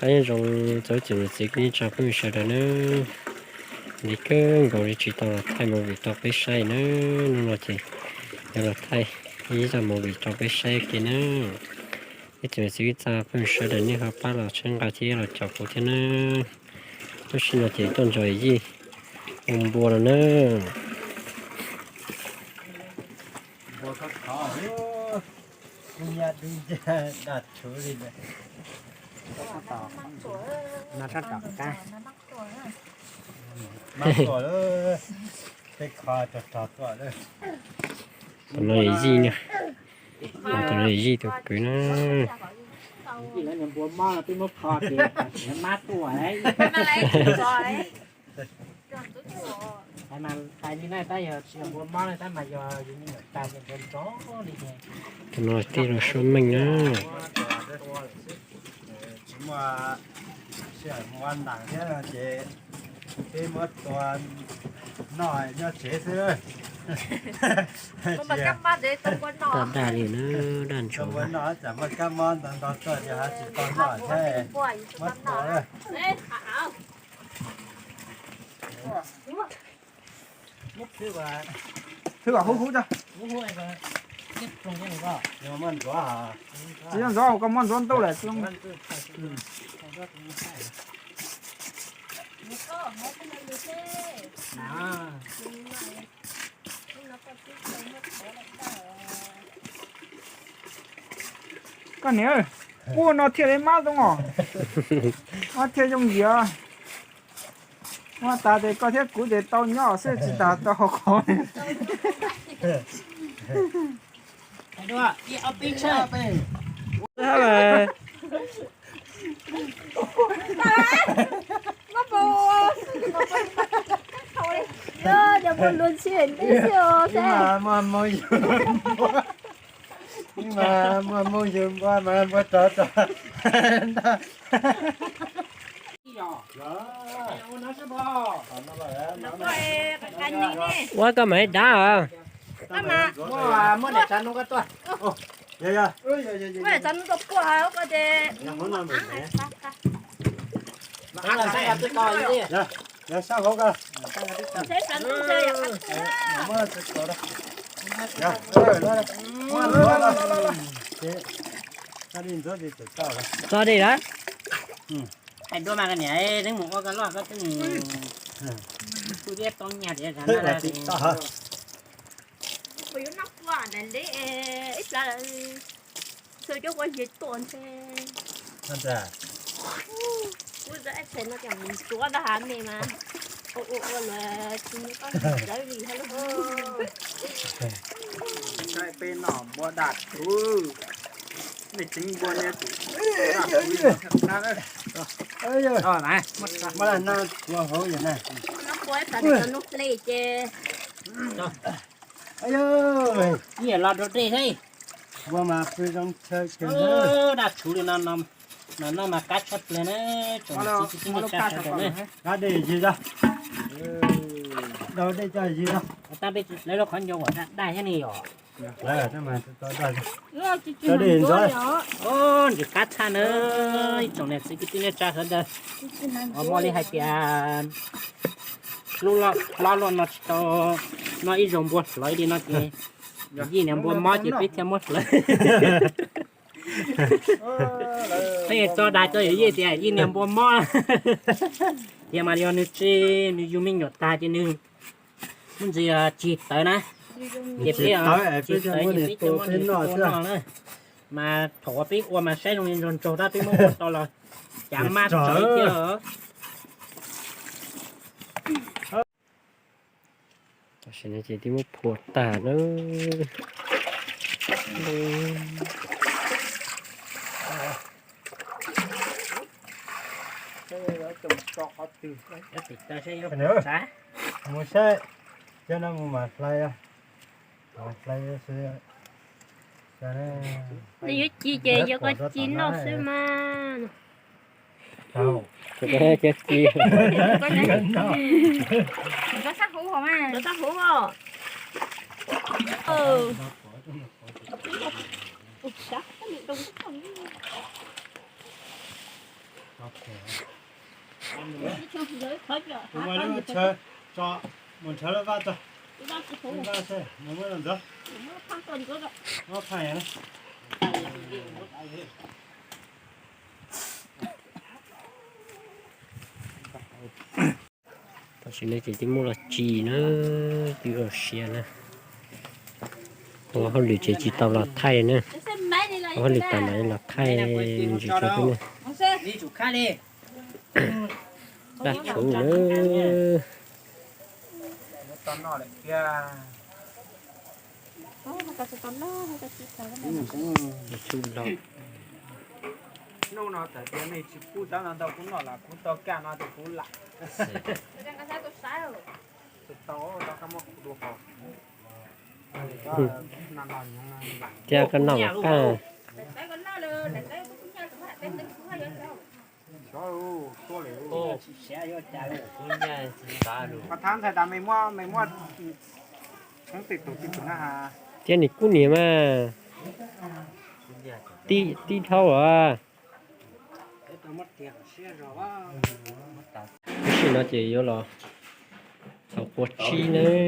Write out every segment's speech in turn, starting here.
Nyob zoo txog ib tsoom niam txiv kwv tij neej tsa phooj ywg sawv daws nawb. Ntev kawg nkaus li tsis tau los thaij movie rau peb saib nawb. Hnub no ces yuav los thaij ib zaj movie rau peb saib ua ke nawb. Ib tsoom niam txiv kwv tij phooj ywg sawv daws nej ho pab los txhawb nqa thiab los caum kuv thiab nawb. Lub sij no ces tuaj nrog Yij ua npua no nawb. Tus no yog Yij na. Tus no yog Yij tus kwv na. Tus no tij laug Suab Meej na. Tsis muaj sij hawm mus ua ntam thiab no ces peb muab tua noj nyob tsev xwb. Daj daj li na, daj ntsuav. Tua noj tsam muaj kab mob ntau ntau tuaj ces ho tsis tau noj thiab, muab tua. Thwb kom huv huv tso. Tsis yog ntxuav, koj muab ntxuav ntuj lawm. Koj niam, quaj no thiaj li mab zoo os. Mab thiaj yooj yim. Muab tas ces koj thiab kuv ces tau nyob xwb tsis tas tau haus qhov. Mas muaj moo yws npua mas npua rov rov. Ua koj mam li dav. Tso dej lawm. Hais dua mas koj niam, twb mus ua koj loj koj twb mus kuj thiab toob nyaj tias zag no. Kuv yuav noj kua daim leb ib plav lawm, xyov cov kua yig tuaj ntshe. Kuv zov ib tshem no tias mus ntxuav tau hav me mas ua ua ua luag tsis muaj koj ntxawv li hab lauj. Peb noj npua daj rhuv, nej tseev npua ne tus daj rhuv li no thiaj qab. Muab no ua hauv yog na. Noj kua ib plav noob hle ces nyiam los rau dej thiab. Npua mas pw zoo chaw kawg. Daj rhuv li no, no mas qab tshaj plaws na, tsoom niam txiv kwv tij neej tsa sawv daws na. Qab dej yig zog, dau dej coj yig zog. Tab peb lawv lub qhov ncauj uas daj daj thiab ne yom. Ntxim qab tshaj na, ib tsoom niam txiv kwv tij neej tsa sawv daws. Ua muaj li hais tias lub hlob luaj no tsis tau noj ib zaug npua hlawv li no ces yij niag npua mob ces peb thiaj muab hlawv. Peb tso dag rau yawm yij tias yij niag npua mob, thiaj mas yog nws tsis, nws yug me nyuam tag ces nws muaj ntsis tsis tawv na, ces peb tsis tawv ces peb thiaj muab nws tua noj na. Mas thaum uas peb ua mas saib zoo li ntsog ntsog tab peb muab ua tau los cav mab tsawv thiab. Tam sim no ces twb muab phua tag na. Mus saib, cov no mus mam hlais, mam hlais. Nws yuav ci ces yog koj ci noj xwb mas. Cov ci, cov sab huv os. Kuv muaj lub chaw tso, mus nrhiav lub vaj tso. Lub vaj tso, mus muab los ntxuav. Muab phaj yom. Tam sim no ces twb muab los tsis na, twb ua siav na. Ua hauj lwm ces tsis tau los thaij na. Ua hauj lwm tas mam los thaij me ntsis rau xwb na. Daj tshuv na. Hnub no txawm tias nej tsis pub rab no ntau kuv noj los kuv tau kaj no ces kuv lam. Tau rau koj muab kuv dua qos. Thiab koj noj mas qaj. Thiab nws kub niam mas, tib dhau as. Tam sim no ces yuav los txhos qua tsib nawb.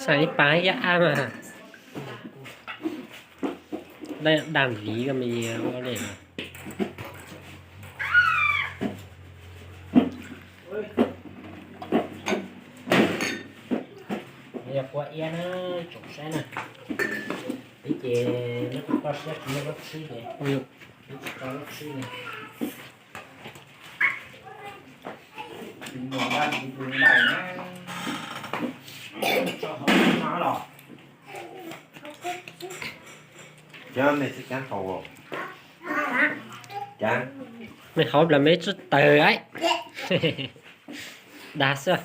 Xav ib pab ib ab mas. Daj daj vim koj me ua li. Yog kua iab na, tsoom saib na. Ib ces neb kuj toj siab tsis muaj lub tshib ces, ib tsis tau lub tshib li. Mej hauv plas mej tsi tawg ai. Dag xwb.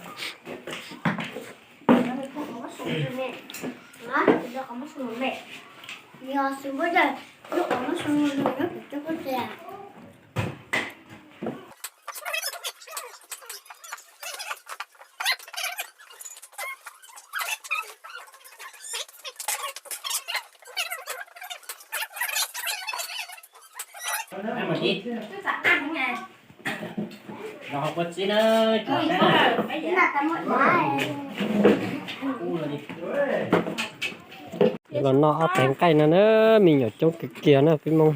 Los hauv kua txib na, tsoom saib na. Los noj ob teev nqaij no na, me nyuam coob kawg kiag na peb Hmoob.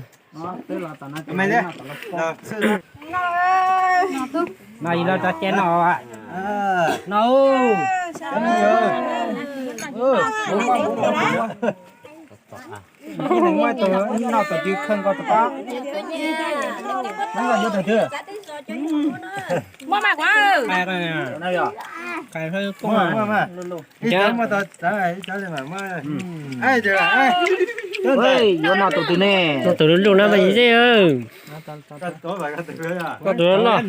No yus los cov ce no. No. Noj tus twg kheej koj tus pab. Noj yuav tus twg. Muaj mas kuv. Ib cov muaj tau txawv, ib cov li mam muab. Yuav noj tus twg ne? Noj tus lub lub no mas yim zej. Koj tus loj.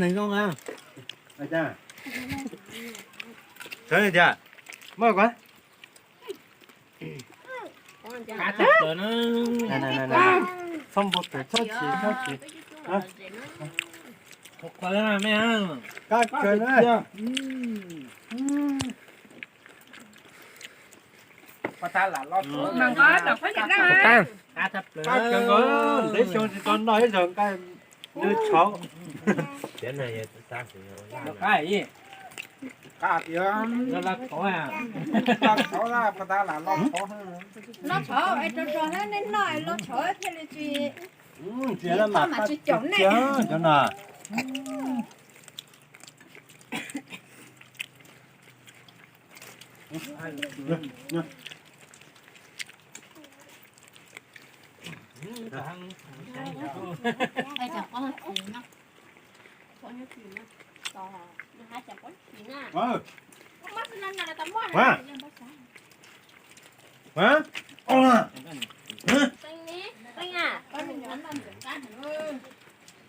Txhob npau taws, txhob chim, txhob chim. Qab kawg na. Qab kawg nkaus, ntev xyoo tsis tau noj ib zaug nqaij dub tshauv. Los tshauv, es rau rau nej noj los tshauv thiaj li tsis, tsis caum nej.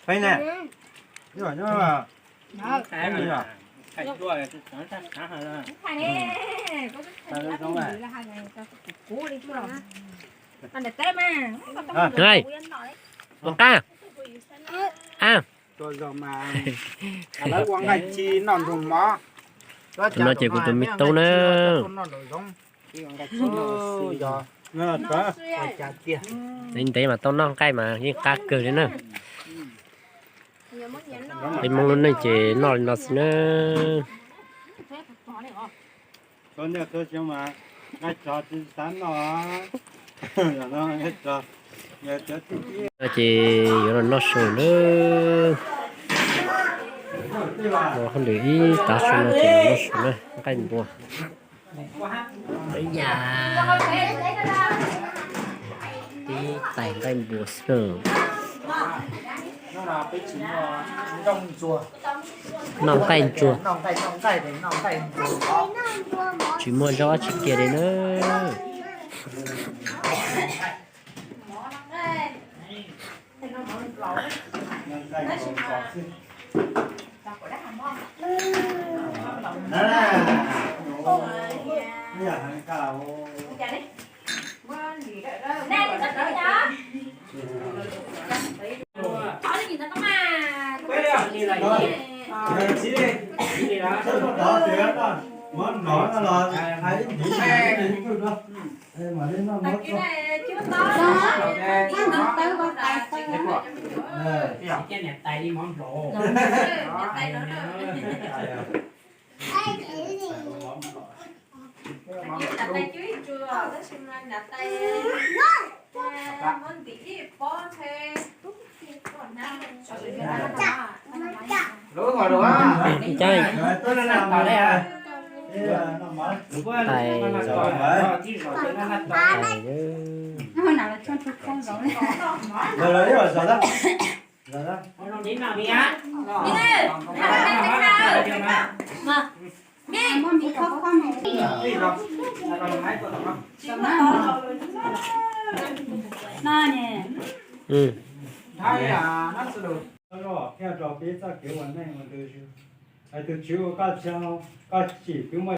Feeb ne? Ua qab. A, tus no ces kuv tus me tub na. Ntev ntev mas tau noj nqaij mas yeej qab kawg li na. Peb Hmoob lub neej ces noj li no xwb na. No ces yuav los noj su na. Ua hauj lwm ib tav su no ces los noj su na, nqaij npua. Ya, tib tais nqaij npua xwb. Noj nqaij ntsuag. Tsis muaj zaub dab tsi kiag li na. Tus Tswv ua koj tsaug, koj cim peb muaj.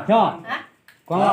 Yog, kuv los.